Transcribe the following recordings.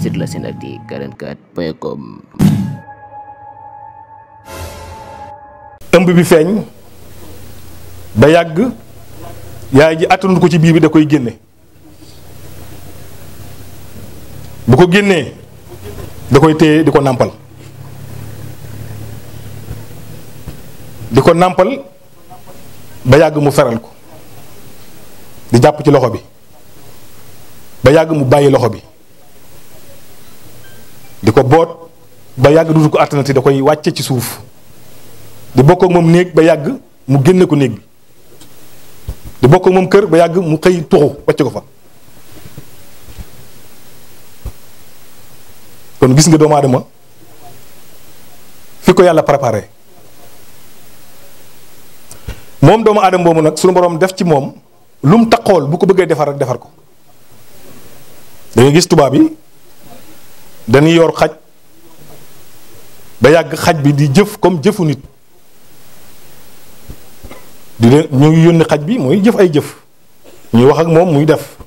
visite la Senactu 44.com. ëmb bi feeñ ba yàgg yaay ji attanu ko ci biir bi da koy génne bu ko génnee da koy téye di ko nàmpal ba yàgg mu feral ko di jàpp ci loxo bi ba yàgg mu bàyyi loxo bi di ko boot ba yàgg dutu ko attanati da koy wàcce ci suuf di bokk ak moom néeg ba yàgg mu génne ko néeg bi di bokk ak moom kër ba yàgg mu xëy tuxu wàcce ko fa. kon gis nga doomu aadama fi ko yàlla préparé moom doomu aadama boobu nag sunu boroom def ci moom lu mu taxool bu ko bëggee defar rek defar ko. da ngay gis tubaab yi dañuy yor xaj ba yàgg xaj bi di jëf comme jëfu nit di leen ñu ngi yónni xaj bi muy jëf ay jëf ñuy wax ak moom muy def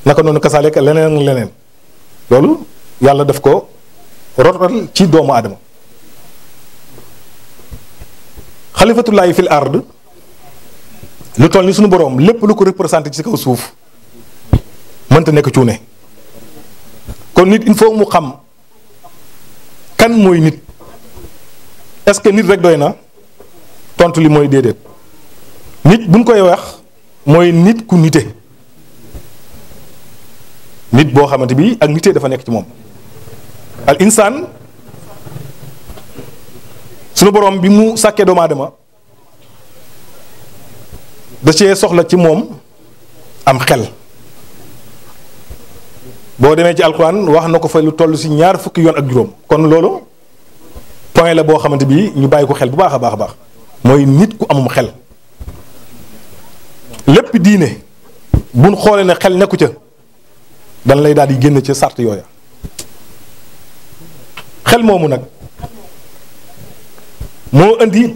naka noonu kasaale ka leneen leneen loolu yàlla def ko rotal ci doomu aadama. xalifatullaahi fil ard lu toll ni suñu boroom lépp lu ko représenté ci kaw suuf mënta nekk cuune kon nit il faut mu xam kan mooy nit est-ce que nit rek doy na tontu li mooy déedéet nit buñ koy wax mooy nit ku nite nit boo xamante bi ak nite dafa nekk ci moom al insaan sunu borom bi mu sàkkee doomu aadama da cee soxla ci moom am xel boo demee ci alquran wax na ko fa lu toll ci 20 yoon ak juróom kon loolu point la boo xamante bi ñu bàyyi ko xel bu baax a baax a baax mooy nit ku amum xel lépp diine buñ xoolee ne xel nekku ca dan lay daal di génn ca sart yooya xel moomu nag moo indi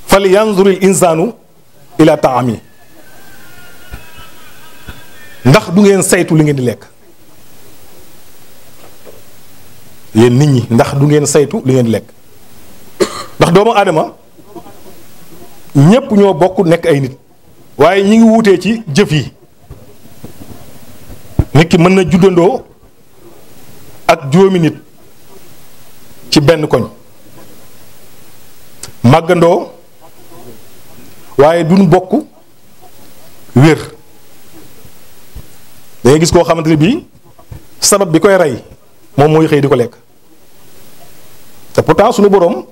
fal yanzuril insaanu ila taami ndax du ngeen saytu li ngeen di lekk yéen nit ñi ndax du ngeen saytu li ngeen di lekk ndax doomu aadama ñépp ñoo bokk nekk ay nit waaye ñi ngi wuutee ci jëf yi nit ki mën na juddandoo ak juróomi nit ci benn koñ màggandoo waaye duñ bokk wér dangay gis koo xamante ne bii sabab bi koy rey moom mooy xëy di ko lekk te pourtant suñu boroom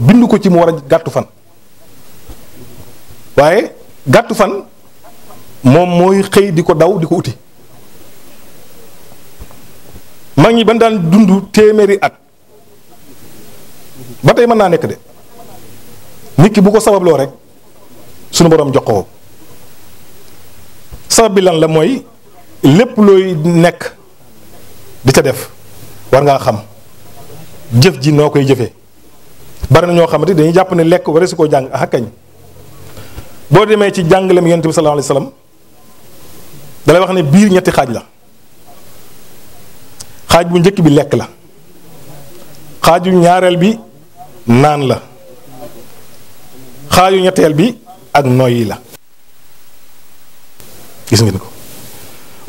bind ko ci mu war a gàttu fan waaye gàttu fan moom mooy xëy di ko daw di ko uti mag ñi ban daan dund téeméeri at ba tey mën naa nekk de nit ki bu ko sababloo rek sunu boroom jox ko sabab bi lan la mooy lépp looy nekk di ca def war ngaa xam jëf ji noo koy jëfee bari na ñoo xamante dañuy jàpp ne lekk wara si koo jàng ah kañ boo demee ci jàngaleem Yonent bi sallallahu alayhi wasallam dalay wax ne biir ñetti xaaj la xaaj bu njëkk bi lekk la xaaju ñaareel bi naan la xaaju ñetteel bi ak noyyi la gis ngeen ko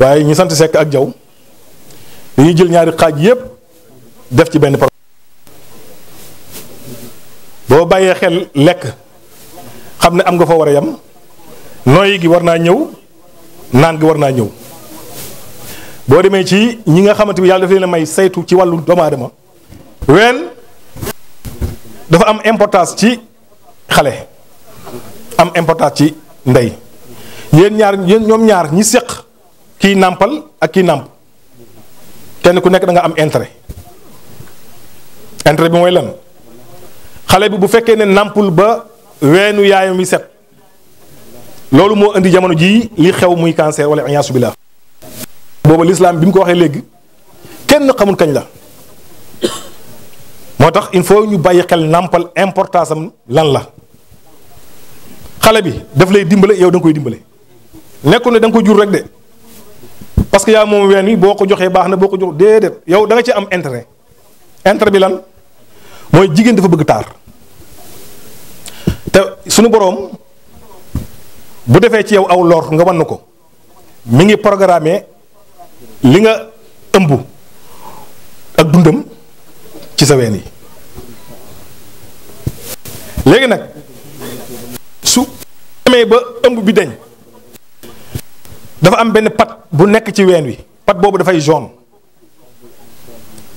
waaye ñi sant Sekk ak Jaw dañuy jël ñaari xaaj yépp def ci benn problème boo bàyyee xel lekk xam ne am nga fa war a yam noyyi gi war naa ñëw naan gi war naa ñëw boo demee ci ñi nga xamante bi yàlla daf leen a may saytu ci wàllu doomu aadama ween dafa am importance ci xale am importance ci ndey yéen ñoom ñaar ñi séq kiy nàmpal ak kiy nàmp kenn ku nekk da nga am intérêt bi mooy lan xale bi bu fekkee ne nàmpul ba weenu yaayam yi set loolu moo indi jamono jii li xew muy cancer wala iyaasu billah booba l'islam bi mu ko waxee léegi kenn xamul kañ la moo tax il faut ñu bàyyi xel nàmpal importance am lan la xale bi daf lay dimbale yow da nga koy dimbale nekkul ne da nga ko jur rek de parce que yaa moom ween wi boo ko joxee baax na boo ko jox déedéet yow da nga ci am intérêt. intérêt bi lan mooy jigéen dafa bëgg taar te suñu boroom bu defee ci yow aw lor nga wan ko mi ngi programmé li nga ëmb ak dundam ci sa ween yi. léegi nag su demee ba ëmb bi deñ dafa am benn pat bu nekk ci ween wi pat boobu dafay jaune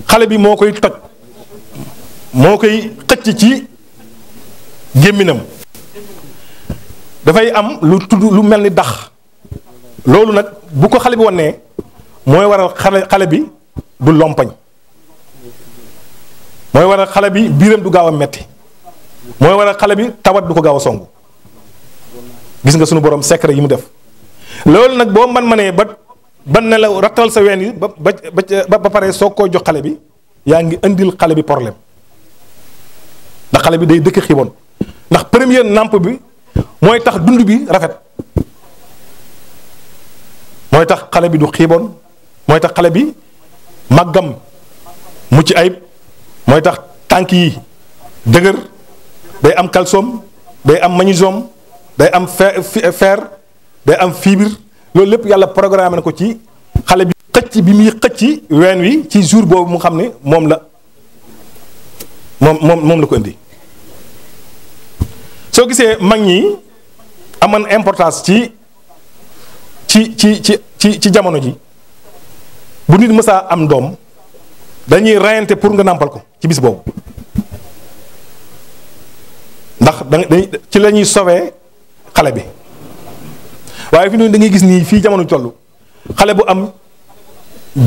xale bi moo koy toj moo koy xëcc ci gémminam dafay am lu tudd lu mel ni dax loolu nag bu ko xale bi wannee mooy waral xale bi du lompañ mooy waral xale bi biiram du gaaw a metti mooy waral xale bi tawat du ko gaaw a songu gis nga sunu borom secret yi mu def loolu nag boo manee ba ne la rattal sa ween yi ba pare soo koo jox xale bi yaa ngi indil xale bi problème ndax xale bi day dëkk xiibon ndax première namp bi mooy tax dund bi rafet mooy tax xale bi du xiibon mooy tax xale bi màggam mucc ayib mooy tax tànk yi dëgër day am calcium day am magnésium day am fer day am fibre loolu lépp yàlla programme na ko ci xale bi xëcc bi muy xëcc ween wi ci jour boobu mu xam ne moom la ko indi. soo gisee mag ñi amoon importance ci jamono ji bu nit mësaa am doom dañuy rayante pour nga nàmpal ko ci bis boobu ndax ci la ñuy sauver xale bi waaye fi noonu da ngay gis nii fii jamono toll xale bu am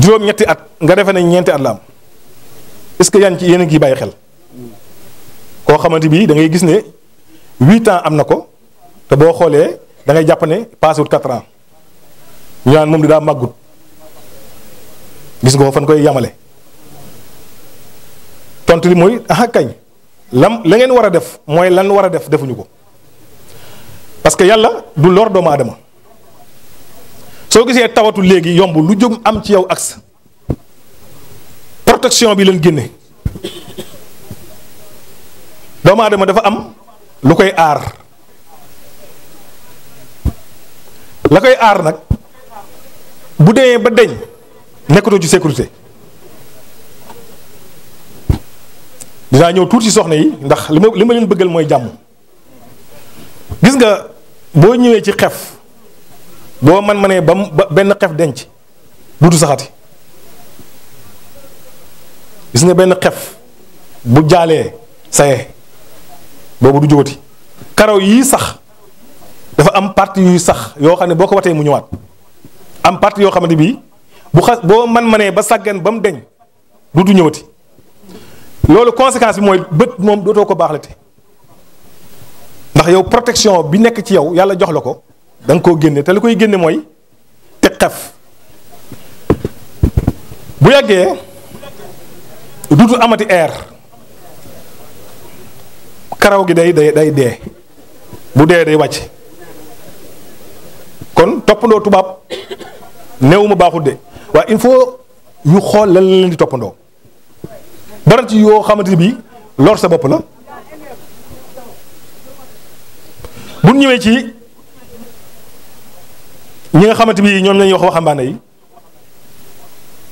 juróom-ñetti at nga defe ne ñeenti at la am est-ce que yaa ngi ci yéen a ngi bàyyi xel koo xamante bi da ngay gis ne 8 ans am na ko te boo xoolee da ngay jàpp ne passé wut 4 ans ñu naan moom di daa màggut gis nga ko fan koy yamale tontu li mooy ah kañ la ngeen war a def mooy lan war a def defuñu ko parce que yàlla du lor doomu aadama soo gisee tawatu léegi yomb lu jóg am ci yow aks protection bi leen génne doomu aadama dafa am lu koy aar la koy aar nag bu demee ba deñ nekkatoo ci sécurité dinaa ñëw tuuti ci soxna yi ndax li ma leen bëggal mooy jàmm gis nga boo ñëwee ci xef boo manee ba benn xef denc duutu saxati gis nga benn xef bu jaalee saye boobu du jógati karaw yii sax dafa am partie yuy sax yoo xam ne boo ko watee mu ñëwaat am partie yoo xamante bii bu xas boo manee ba sàggan ba mu deñ duutu ñëwati loolu conséquence bi mooy bët moom dootoo ko baaxlate ndax yow protection bi nekk ci yow yàlla jox la ko da nga koo génne te li koy génne mooy te xef bu yàggee duutu amati air karaw gi day dee bu dee day wàcc kon toppandoo tubaab néew ma baaxul de waaye il faut ñu xool lan la leen di toppandoo bari ci yoo xamante bi lor sa bopp la bu ñëwee ci ñi nga xamante bi ñoom lañuy wax waxambaane yi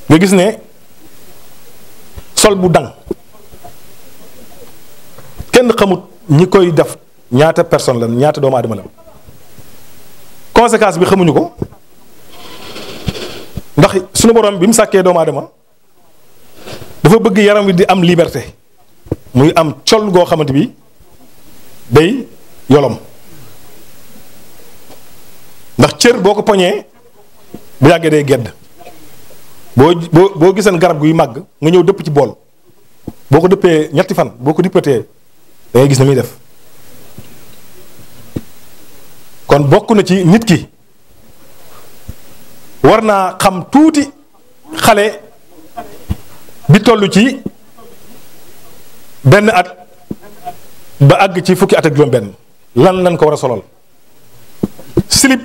nga gis ne sol bu dang kenn xamut ñi koy def ñaata personne la ñaata doomu aadama la conséquence bi xamuñu ko ndax suñu borom bi mu sàkkee doomu aadama dafa bëgg yaram wi di am liberté muy am col goo xamante bi day yolom ndax cër boo ko poñee bu yàggee day gedd boo giseen garab guy màgg nga ñëw dëpp ci bool boo ko dëppee ñetti fan boo ko dippatee da ngay gis na muy def kon bokk na ci nit ki war naa xam tuuti xale bi toll ci benn at ba àgg ci fukki at ak juróom benn lan ko war a solol slip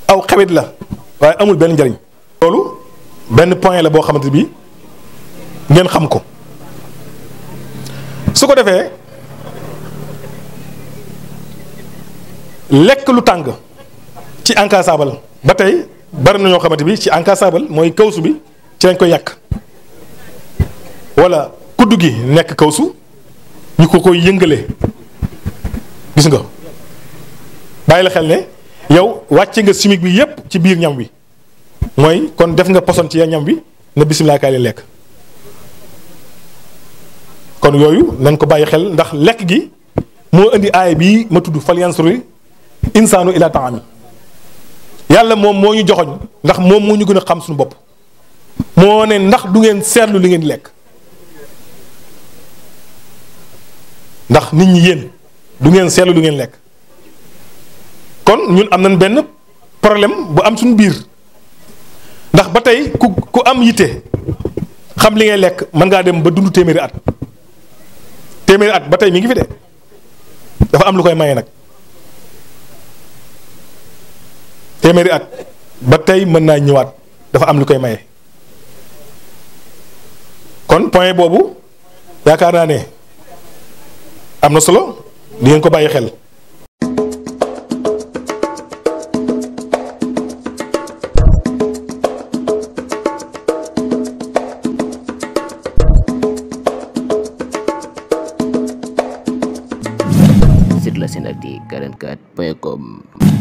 aw xewit la waaye amul benn njariñ benn point la boo xamante bi ngeen xam ko su ko defee lekk lu tàng ci encassable ba tey bari na ñoo xamante bi ci encassable mooy kawsu bi ci lañ koy yàq wala kuddu gi nekk kawsu ñu ko koy yëngale gis nga bàyyi la xel ne yow wàcce nga chimique bi yépp ci biir ñam wi mooy kon def nga poson ci ñam wi na bisimilah kaay lekk kon yooyu nañ ko bàyyi xel ndax lekk gi moo indi aaya bii ma tudd fal yansuri insaanu ila taami yàlla moom moo ñu joxoñ ndax moom moo ñu gën a xam suñu bopp moo ne ndax du ngeen seetlu li ngeen lekk ndax nit ñi yéen du ngeen seetlu lu ngeen lekk kon ñun am nañ benn problème bu am suñu biir ndax ba tey ku am yitte xam li ngay lekk mën ngaa dem ba dund téeméeri at ba tey mi ngi fi de dafa am lu koy maye nag téeméeri at ba tey mën naa ñëwaat dafa am lu koy maye kon point boobu yaakaar naa ne am na solo di ngeen ko bàyyi xel. Site la Senactu 44.com